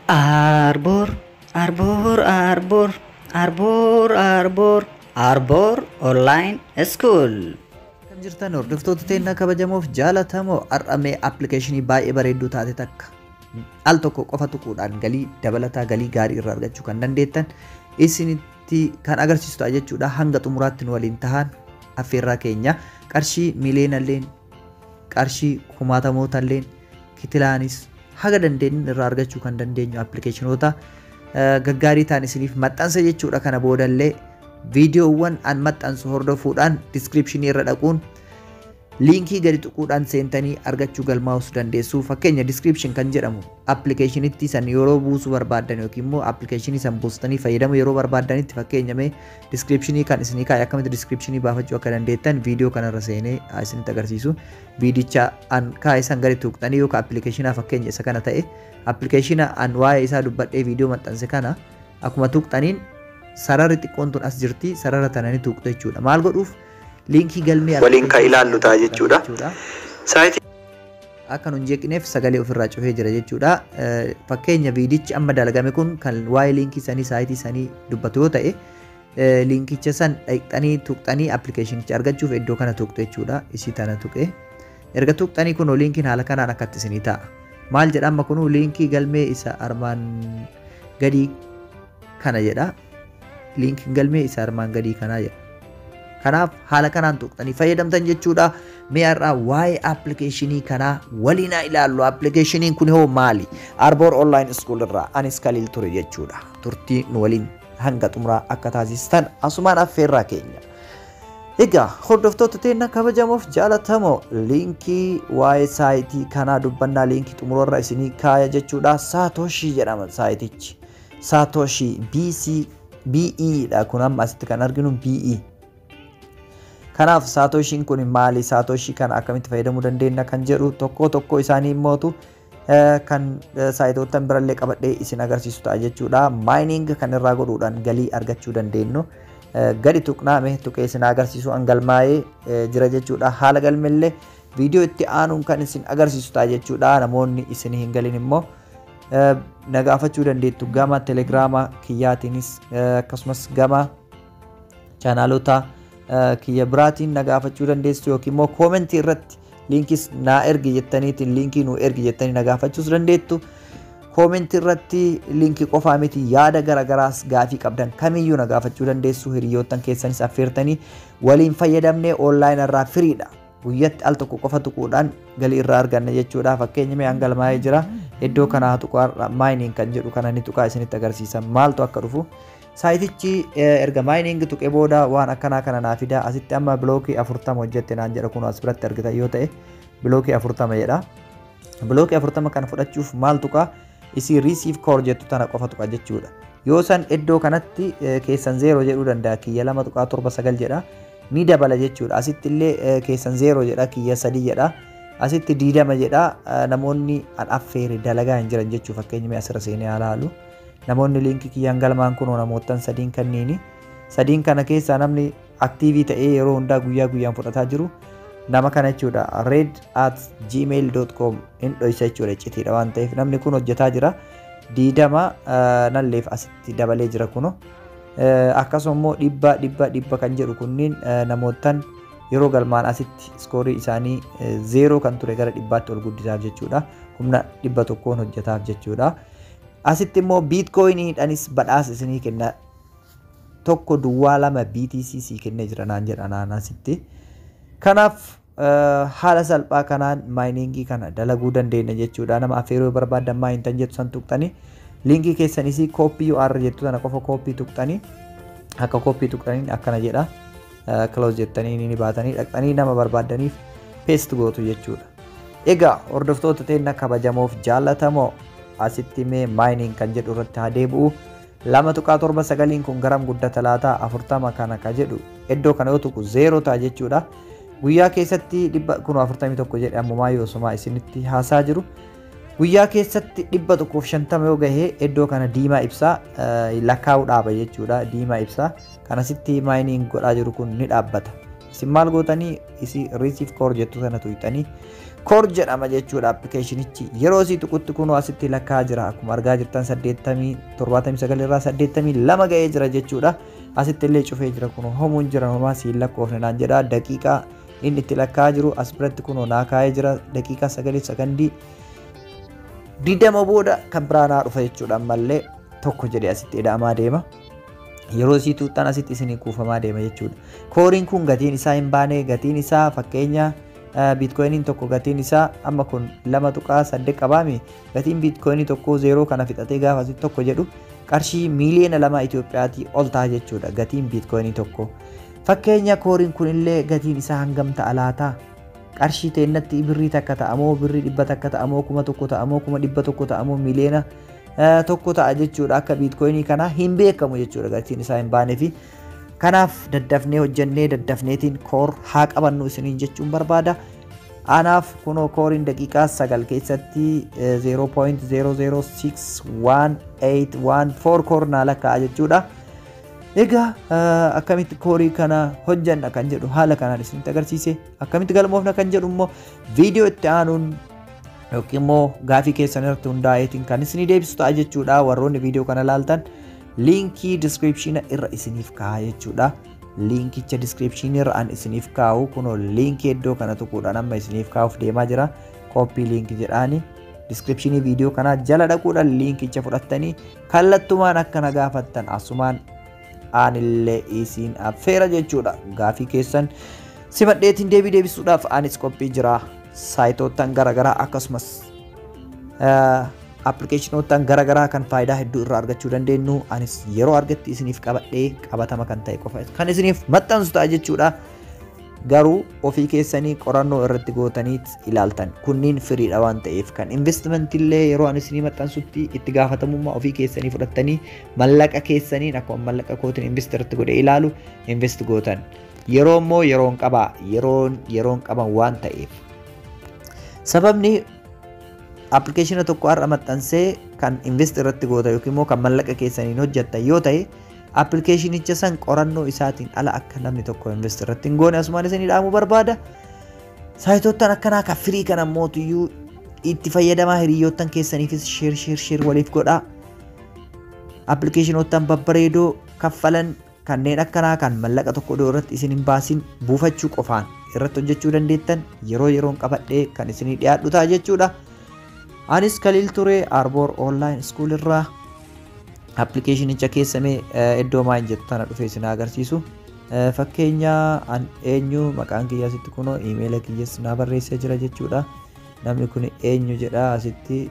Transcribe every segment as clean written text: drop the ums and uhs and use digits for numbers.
Arbor, Arbor, Arbor, Arbor, Arbor, Arbor Online School. Akkam jirtan, hordoftoota teennaa kabajamoof jaalatamoo? Har'amee appilikeeshinii baay'ee bareedduu taate takka al tokko qofa tuquudhaan galii dabalataa, galii gaarii irraa argachuu kan dandeettan isinitti kan agarsiisu ta'a jechuudha. Hanga xumuraatti nu waliin tahan affeerraa keenya. Qarshii miliyoonalleen, qarshii kumaatamootalleen, kitilaanis haga dandeenyu irraa argachuu kan dandeenyu appilikeeshinoota gaggaarii ta'an isiniif maxxansa jechuudha. Kana boodallee viidiyoowwan an maxxansu hordofuudhaan descriptionii irra dhaquun liinkii gadi tuquudhaan seentanii argachuu, galmaa'uu dandeessu. Fakkeenya, description kan jedhamu appilikeeshinitti san yeroo buusuu barbaaddan yookiin immoo appilikeeshinii san buustanii fayyadamuu yeroo barbaaddanitti, fakkeenya mee descriptionii kan isinii kaa'e, akkamitti descriptionii baafachuu akka dandeettan viidiyoo kanarra seenee isinitti agarsiisu. Viidicha an kaa'e san gadi tuqxanii yookaan appilikeeshinaa, fakkeenya isa kana ta'e, appilikeeshina an waa'ee isaa dubbadhee viidiyoo maxxanse kana akkuma tuqxaniin sararri xiqqoon tun as jirti, sarara tana ni tuqxu jechuudha. Maal godhuuf? Liinkii galmee waliin kan ilaallu ta'a jechuudha. Saayitii Akka nun jeeqneef sagalee ofirraa cufee jira jechuudha. Fakkeenya, viidichi amma dalagame kun kan waa'ee liinkii sanii, saayitii sanii dubbatu yoo ta'e, liinkicha san dhaqxanii tuqxanii appilikeeshinicha argachuuf iddoo kana tuqxu jechuudha. Isii tana tuqee erga tuqxanii kunoo liinkiin haala kanaan akkatti isinii ta'a. Maal jedha amma? Kunuu liinkii galmee isa armaan gadii kana jedha. Liinkiin galmee isa armaan gadii kanaa jedha. Kanaaf haala kanaan tuqxanii fayyadamtan jechuudha. Mee har'aa waa'ee appilikeeshinii kanaa waliin haa ilaallu. Appilikeeshiniin kun hoo maali? Arbor Online School irraa anis Kaliil ture jechuudha. Turtii nu waliin hanga xumuraa akka taasistan asumaan affeerraa keenya. Egaa hordoftoota teenya kabajamoof jaalatamoo, liinkii waa'ee saayitii kanaa dubbannaa liinkii xumurarra isinii kaaya jechuudha. Saatooshii jedhama saayitichi. Saatooshii BC BE dha, kun amma asitti kan arginu BE. Kanaaf saatooshiin kun maali? Saatooshii kana akkamitti fayyadamuu dandeenya kan jedhu tokko tokko isaanii immootu kan saayitoottan birallee qabadhee isin agarsiisu ta'a jechuudha. Mining kan irraa godhuudhaan galii argachuu dandeenyu. Gadi tuqnaame tuqee isin agarsiisu, an galmaa'ee jira jechuudha. Haala galmellee viidiyoo itti aanuun kan isin agarsiisu ta'a jechuudha. Namoonni isin hin galin immoo na gaafachuu dandeettu gama telegiraama kiyyaatiinis, akkasumas gama chaanaalota kiyya biraatiin na gaafachuu dandeessu, yookiin immoo koomentii irratti liinkis naa ergi jettaniitiin, liinkii nuu ergi jettanii na gaafachuus dandeettu. Koomentii irratti liinkii qofaa miti, yaada garagaraas gaafii qabdan kamiyyuu na gaafachuu dandeessu. Hiriyoottan keessanis affeertanii waliin fayyadamnee online irraa firiidha. Guyyatti al tokko qofa tuquudhaan galii irraa arganna jechuudha. Fakkeenya, mee galmaa'ee jira. Iddoo kanaa tuqaa, mining kan jedhu kana ni tuqaa, isinitti agarsiisa maaltu akka dhufu. Saayitichi erga mining tuqee booda waan akkanaa kana naa fida. Asitti amma bilookii 40 hojjette naan jedha. Kun as biratti argitan yoo ta'e bilookii 40 jedha. Bilookii 40 kana fudhachuuf maal tuqaa? Isii receive core jettu tana qofa tuqa jechuudha. Yoo san iddoo kanatti keessan 0 jedhuu danda'a, kiyya 2.79 jedha. Ni dabala jechuudha. Asitti illee keessan 0 jedha, kiyya 3 jedha. Asitti 20 jedha. Namoonni an affeere dalagaa hin jiran jechuu. Fakkeenya, mee asirra seenee haa laalu. Namoonni liinkii kiyyaan galmaan kunoo namoottan sadiin kanniini. Sadiin kana keessaa namni active ta'ee yeroo hundaa guyyaa guyyaan fudhataa jiru nama kana jechuudha. red@gmail.com hin dhoysa jechuudha, iccitiidha waan ta'eef. Namni kun hojjetaa jira. 20 nalleef asitti dabalee jira kuno. Akkasuma immoo 100, 100, 100 kan jedhu kunniin namoottan yeroo galmaan asitti iskoorii isaanii 0 kan ture gara 100tti ol guddisaaf jechuudha. Humna 100n hojjetaaf jechuudha. Asitti immoo biitkooyiniidhaanis badhaasa isinii kenna. 1.02 BTC sii kennee jira naan jedha naan asitti. Kanaaf haala salphaa kanaan miningii kana dalaguu dandeenya jechuudha. Nama affeeruu barbaadan mine tan jettu san tuqxanii, liinkii keessanis copy URL jettu sana qofa copy tuqxanii, akka copy tuqxaniin akkana jedha. Close jettanii ni baatanii dhaqxanii nama barbaaddaniif paste gootu jechuudha. Egaa hordoftoota teenya kabajamoof jaallatamoo, asitti mee mining kan jedhu irratti haa deebi'u. 2.79n kun garam guddata laata? 40 kana ka jedhu iddoo kana yoo tuqu 0 ta'a jechuudha. Guyyaa keessatti 100 kun 41 jedhe ammumaa yoo sumaa isinitti haasaa jiru. Guyyaa keessatti 150 yoo gahee iddoo kana diimaa ibsaa, lakkaa'uu dhaaba jechuudha. Diimaa ibsaa kanasitti mining godhaa jiru kun ni dhaabbata. Isin maal gootanii? Isi receive core jettu sana tuqxanii Core jedhama jechuudha appilikeeshinichi. Yeroo isii tuqutti kunoo asitti lakkaa jira. Akkuma argaa jirtan 80 79 irraa 82 ga'ee jira jechuudha. Asitti illee cufee jira, kunoo homuun jiran homaa siin lakkoofne naan jedha. Daqiiqaa inni itti lakkaa jiru as biratti kunoo naa kaa'ee jira. Daqiiqaa 9 sakandii 20 booda kan biraa naa dhufa jechuudha. Ammallee tokko jedhee asitti ida'amaa deema. Yeroo isii tuuxxan asitti isinii kuufamaa deema jechuudha. Coreiin kun gatiin isaa hin baane. Gatiin isaa, fakkeenya, bitcoiniin tokko gatiin isaa amma kun 2.8 qabaami. Gatiin bitcoinii tokko zeeroo kana fixatee gaafa asitti tokko jedhu qarshii miiliyoona 2 Itoophiyaatii ol ta'a jechuudha gatiin bitcoinii tokko. Fakkeenya, coreiin kun illee gatiin isaa hangam ta'a laata? Qarshii teennatti birrii 1 ta'amoo, birrii 100 ta'amoo, 1000 ta'amoo, 100,000 ta'amoo, miiliyoona 1 ta'a jechuudha? Akka bitcoinii kanaa hin beekamu jechuudha, gatiin isaa hin baanee fi kanaaf daddafnee hojjennee daddafneetiin Core haa qabannu isiniin jechuun barbaada. Anaaf kunoo coreiin daqiiqaa 9 keessatti 0.006114 Core naa lakkaa'a jechuudha. Egaa akkamitti coreii kana hojjanna kan jedhu haala kanaan isinitti agarsiise. Akkamitti galmoofna kan jedhu immoo viidiyoo itti aanuun yookiin immoo gaafii keessan irratti hundaa'eetiin kan isinii deebisu ta'a jechuudha. Warroonni viidiyoo kana laaltan liinkii descriptiona irra isiniif kaa'a jechuudha. Liinkicha descriptionii irra an isiniif kaa'u kunoo liinkii iddoo kana tuquudhaan amma isiniif kaa'uuf deemaa jira. Copy linkii jedhaani descriptionii viidiyoo kanaa jala dhaquudhaan liinkicha fudhattanii kallattumaan akka na gaafattan asumaan anillee isin affeera jechuudha. Gaafii keessan simadheetiin deebii deebisuudhaaf anis qophii jira. Saayitoottan garaagaraa akkasumas appilikeeshinoottan garaagaraa kan faayidaa hedduu irraa argachuu dandeenyu anis yeroo argatti isiniif qabadhee qabatama kan ta'e qofa kan isiniif maxxansu ta'a jechuudha. Garuu ofii keessanii qorannoo irratti gootaniit ilaaltan, kunniin firiidha waan ta'eef, kan investmentii illee yeroo ani isinii maxxansutti itti gaafatamummaa ofii keessanii fudhattanii mallaqa keessaniin akkuma mallaqa kootiin invest irratti godhee ilaalu invest gootan. Yeroo immoo yeroon qabaa, yeroon yeroon qaban waan ta'eef. Sababni appilikeeshina tokko har'a maxxansee kan invest irratti goota yookiin immoo kan mallaqa keessaniin hojjettan yoo ta'e, appilikeeshinicha san qorannoo isaatiin ala akka namni tokko invest irratti hin goone asumaan isinii dhaamuu barbaada. Saayitoottan akkanaa kan firii kana mootiyyuu itti fayyadamaa, hiriyoottan keessaniifis share, share, share waliif godhaa. Appilikeeshinoottan babbareedoo kaffalan kanneen akkanaa kan mallaqa tokko irratti isin hin baasin buufachuu qofaan irratti hojjechuu dandeettan yeroo yeroon qabadhee kan isinii dhiyaadhu ta'a jechuudha. Anis Kaliil ture Arboor Online School irraa. Appilikeeshinicha keessamee iddoo mine jettu tana dhufee isin agarsiisu. Fakkeenya, an eenyu maqaan kiyya asitti kunoo iimeela kiyyas naa barreessee jira jechuudha. Namni kun eenyu jedha, asitti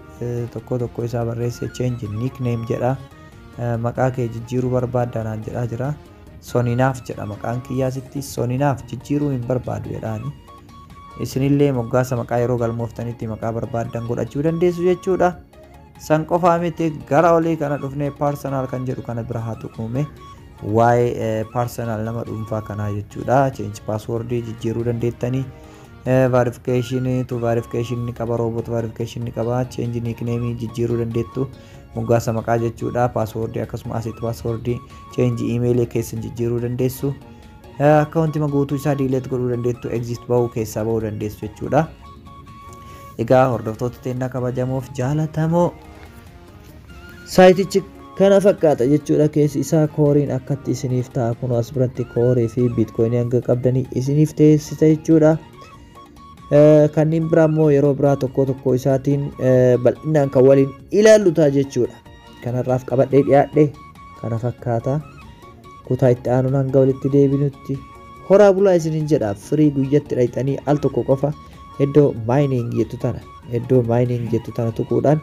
tokko tokko isaa barreessee, change nickname jedha. Maqaa kee jijjiiruu barbaadda naan jedhaa jira. Soninaaf jedha maqaan kiyya asitti, Soninaaf jijjiiruu hin barbaadu jedhaani. Isinillee moggaasa maqaa yeroo galmooftanitti maqaa barbaaddan godhachuu dandeessu jechuudha. San qofaa miti, gara olii kana dhufnee personal kan jedhu kana bira haa tuquume, waa'ee personal nama dhuunfaa kanaa jechuudha. Change passwordii jijjiiruu dandeettanii. Verification, two verification ni qaba, robot verification ni qaba, change nickname jijjiiruu dandeettu, moggaasa maqaa jechuudha. Passwordii akkasuma asitti passwordii, change email keessan jijjiiruu dandeessu. Akkaawuntii guutuu isaa delete godhuu dandeettu, exit bahuu, keessaa bahuu dandeessu jechuudha. Egaa hordoftoota teennaa kabajamoof jaalatamoo, saayitichi kana fakkaata jechuudha. Keessi isaa coreiin akkatti isiniif ta'a. Kun as biratti coreii fi bitcoinii hanga qabdanii isiniif teessisa jechuudha. Kanneen biraa immoo yeroo biraa tokko tokko isaatiin bal'inaan kan waliin ilaallu ta'a jechuudha. Kanarraaf qabadhee dhiyaadhe kana fakkaata. Kutaa itti aanuun hanga walitti deebinutti horaa bulaa isiniin jedha. Firii guyyatti dhayxanii al tokko qofa iddoo mining jettu tana tuquudhaan,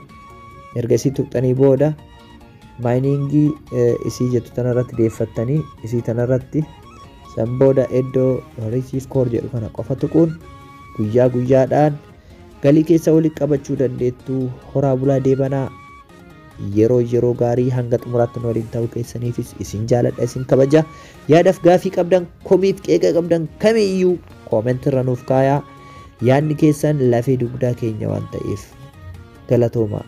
erga isii tuqxanii booda miningii isii jettu tana irratti deeffattanii, isii tana irratti san booda iddoo receive core jedhu kana qofa tuquun guyyaa guyyaadhaan galii keessa walitti qabachuu dandeettu. Horaa bulaa deebanaa, yeroo yeroo gaarii. Hanga xumuraatti nu waliin ta'uu keessaniifis isin jaaladha, isin kabaja. Yaadaaf gaafii qabdan, komiif qeeqa qabdan kamiyyuu comment irra nuuf kaayaa. Yaadni keessan lafee dugdaa keenya waan ta'eef galatooma.